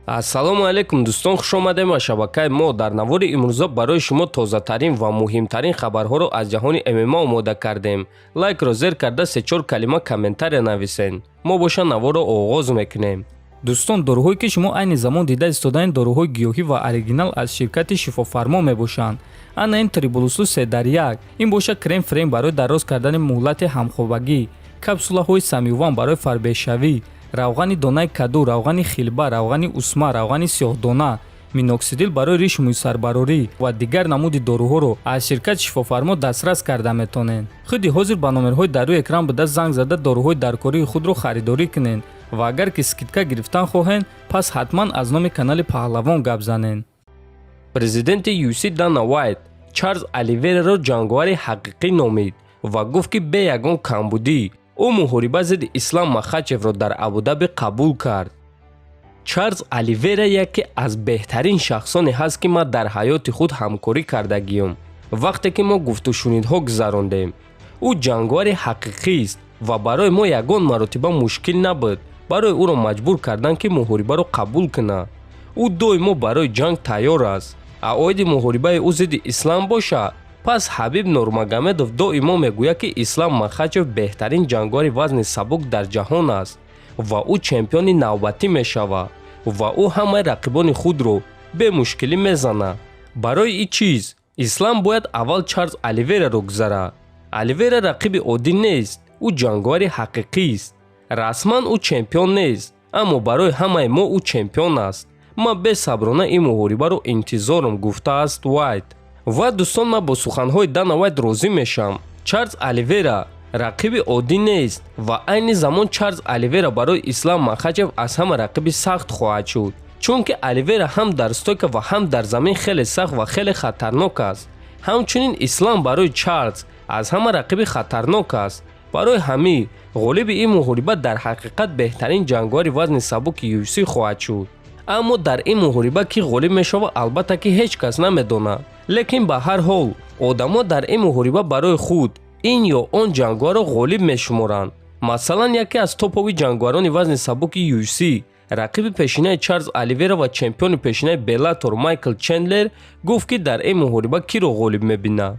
Ассалому алайкум, дӯстон, хуш омадем ба шабакаи мо. Дар навори имрӯза барои шумо тозатарин ва муҳимтарин хабарҳоро аз ҷаҳони ММА омода кардем. Лайкро зер карда, се-чор калима комментария нависен. Мо боша наворро оғоз мекунем. Дӯстон, доруҳое, ки шумо айни замон дида истодаед, доруҳои гиёҳӣ ва оригинал аз ширкати Шифофармо мебошанд. Ана ин Трибулусу се дар як, ин боша крем фрем барои дароз кардани муҳлати ҳамхобагӣ, капсулаҳои самиван барои фарбешавӣ, равғани донаи каду, равғани хилба, равғани усма, равғани сиёҳдона, миноксидил барои ришу мӯйсарбарорӣ ва дигар намуди доруҳоро аз ширкати Шифофармо дастрас карда метавонед. Худи ҳозир ба номерҳои дар рӯи экран буда занг зада, доруҳои даркории худро харидорӣ кунед ва агар ки скидка гирифтан хоҳед, пас ҳатман аз номи канали Паҳлавон гап занед. Президенти UFC Дана Вайт Чарлз Оливераро ҷанговари ҳақиқӣ номид ва гуфт, ки бе ягон камбудӣ ӯ муҳориба зидди Ислам Махачевро дар Абудаби қабул кард. Чарлз Оливера яке аз беҳтарин шахсоне ҳаст, ки ман дар ҳаёти худ ҳамкорӣ кардагиём. Вақте ки мо гуфтушунидҳо гузарондем, ӯ ҷанговари ҳақиқист ва барои мо ягон маротиба мушкил набуд барои ӯро маҷбур кардан, ки муҳорибаро қабул кунад. Ӯ доимо барои ҷанг тайёр аст. А оиди муҳорибаи ӯ зидди Ислам боша, пас Ҳабиб Нурмагомедов доимо мегӯяд, ки Ислам Махачев беҳтарин ҷанговари вазни сабук дар ҷаҳон аст ва ӯ чемпиони навбатӣ мешавад ва ӯ ҳамаи рақибони худро бемушкилӣ мезанад. Барои ин чиз Ислам бояд аввал Чарлз Оливераро гузарад. Оливера рақиби оддӣ нест, ӯ ҷанговари ҳақиқист. Расман ӯ чемпион нест, аммо барои ҳамаи мо ӯ чемпион аст. Ман бесаброна ин муҳорибаро интизорам, гуфтааст Вайт. Ва дӯстон, ман бо суханҳои Дана Вайт розӣ мешавам. Чарлз Оливера рақиби оддӣ нест ва айни замон Чарлз Оливера барои Ислам Махачев аз ҳама рақиби сахт хоҳад шуд, чунки Оливера ҳам дар стойка ва ҳам дар замин хеле сахт ва хеле хатарнок аст. Ҳамчунин Ислам барои Чарлз аз ҳама рақиби хатарнок аст. Барои ҳамин ғолиби ин муҳориба дар ҳақиқат беҳтарин ҷанговари вазни сабуки UFC хоҳад шуд. Аммо дар ин муҳориба кӣ ғолиб мешавад, албатта, ки ҳеҷ кас намедонад, лекин ба ҳар ҳол одамо дар ин муҳориба барои худ ин ё он ҷанговарро ғолиб мешуморанд. Масалан, яке аз топови ҷанговарони вазни сабуки UFC, рақиби пешинаи Чарлз Оливера ва чемпиони пешинаи Беллатор Майкл Чендлер гуфт, ки дар ин муҳориба киро ғолиб мебинад.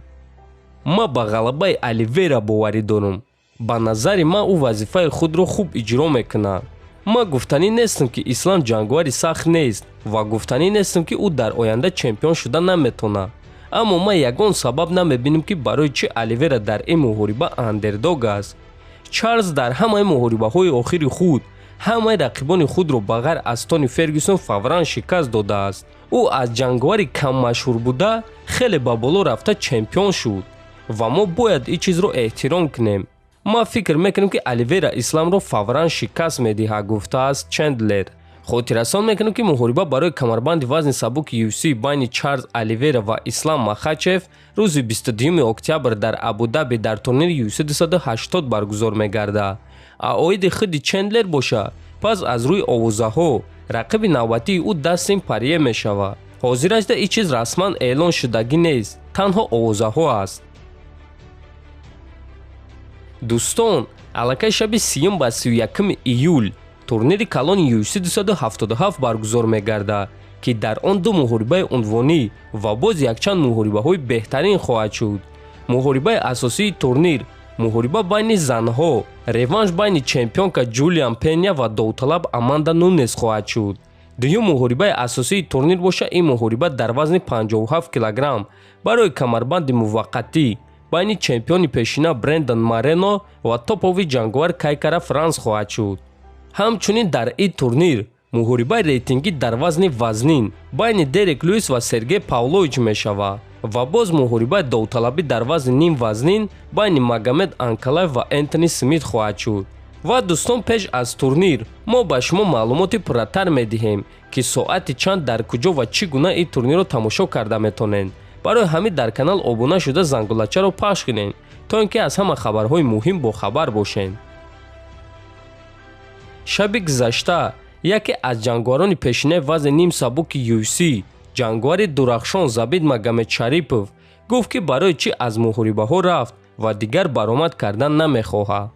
Ман ба ғалабаи Оливера боварӣ дорам. Ба назари ман, ӯ вазифаи худро хуб иҷро мекунад. Ман гуфтанӣ нестам, ки Ислам ҷанговари сахт нест, ва гуфтанӣ нестам, ки ӯ дар оянда чемпион шуда наметавонад, аммо ман ягон сабаб намебинам, ки барои чӣ Оливера дар ин муҳориба андердог аст. Чарлз дар ҳамаи муҳорибаҳои охири худ ҳамаи рақибони худро ба ғайр аз Тони Фергюсон фавран шикаст додааст. Ӯ аз ҷанговари каммашҳур буда хеле ба боло рафта чемпион шуд ва мо бояд ин чизро эҳтиром кунем. Ман фикр мекунам, ки Оливера Исламро фавран шикаст медиҳад, гуфтааст Чендлер. Хотиррасон мекунем, ки муҳориба барои камарбанди вазни сабуки UFC байни Чарлз Оливера ва Ислам Махачев рӯзи 22 октябр дар Абудаби дар турнири UFC 280 баргузор мегардад. А оиди худи Чендлер боша, пас аз рӯи овозаҳо рақиби навбатии ӯ Дастин Порье мешавад. Ҳозирашда ин чиз расман эълон шудагӣ нест, танҳо овозаҳо аст. Дӯстон, аллакай шаби 30 ба 31 июл турнири калони UFC 277 баргузор мегардад, ки дар он ду муҳорибаи унвонӣ ва боз якчанд муҳорибаҳои беҳтарин хоҳад шуд. Муҳорибаи асосии турнир муҳориба байни занҳо, реванш байни чемпионка Ҷулиан Пеня ва довталаб Аманда Нунес хоҳад шуд. Дуюм муҳорибаи асосии турнир боша, ин муҳориба дар вазни 57 килограмм барои камарбанди муваққатӣ байни чемпиони пешина Брендан Марено ва топови ҷанговар Кайкара Франс хоҳад шуд. Ҳамчунин дар ин турнир муҳорибаи рейтингӣ дар вазни вазнин байни Дерек Луис ва Сергей Павлович мешавад ва боз муҳорибаи довталабӣ дар вазни нимвазнин байни Магомед Анкалаев ва Энтони Смит хоҳад шуд. Ва дӯстон, пеш аз турнир мо ба шумо маълумоти пурратар медиҳем, ки соати чанд, дар куҷо ва чӣ гуна ин турнирро тамошо карда метавонед. Барои ҳамин дар канал обуна шуда, зангулачаро пахш кунед, то ин ки аз ҳама хабарҳои муҳим бохабар бошед. Шаби гузашта яке аз ҷанговарони пешинаи вазни нимсабуки UFC, ҷанговари дурахшон Забит Магомедшарипов гуфт, ки барои чӣ аз муҳорибаҳо рафт ва дигар баромад кардан намехоҳад.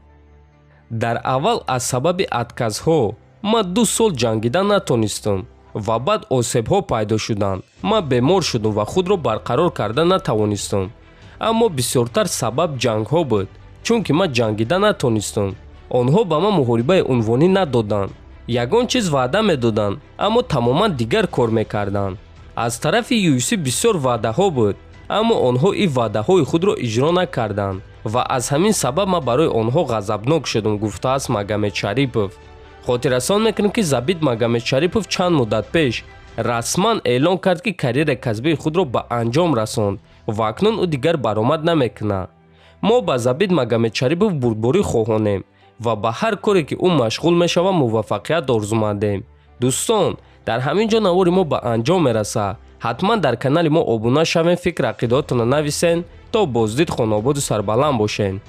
Дар аввал аз сабаби отказҳо ман 2 сол ҷангида натонистам. Ва баъд осебҳо пайдо шуданд. Ман бемор шудам ва худро барқарор карда натавонистам. Аммо бисёртар сабаб ҷангҳо буд, чунки ман ҷангида натонистам. Онҳо ба ман муҳорибаи унвонӣ надоданд. Ягон чиз ваъда медоданд, аммо тамоман дигар кор мекарданд. Аз тарафи UFC бисёр ваъдаҳо буд, аммо онҳо ин ваъдаҳои худро иҷро накарданд ва аз ҳамин сабаб ман барои онҳо ғазабнок шудам, гуфтааст Магомедшарипов. Хотиррасон мекунем, ки Забит Магомедшарипов чанд муддат пеш расман эълон кард, ки карьераи касбии худро ба анҷом расонд ва акнун ӯ дигар баромад намекунад. Мо ба Забит Магомедшарипов бурдборӣ хоҳонем ва ба ҳар коре, ки ӯ машғул мешавад, муваффақият орзумандем. Дӯстон, дар ҳамин ҷо навори мо ба анҷом мерасад. Ҳатман дар канали мо обуна шавем, фикр ақидаотонро нависен. То боздид, хонаободу сарбаланд бошен.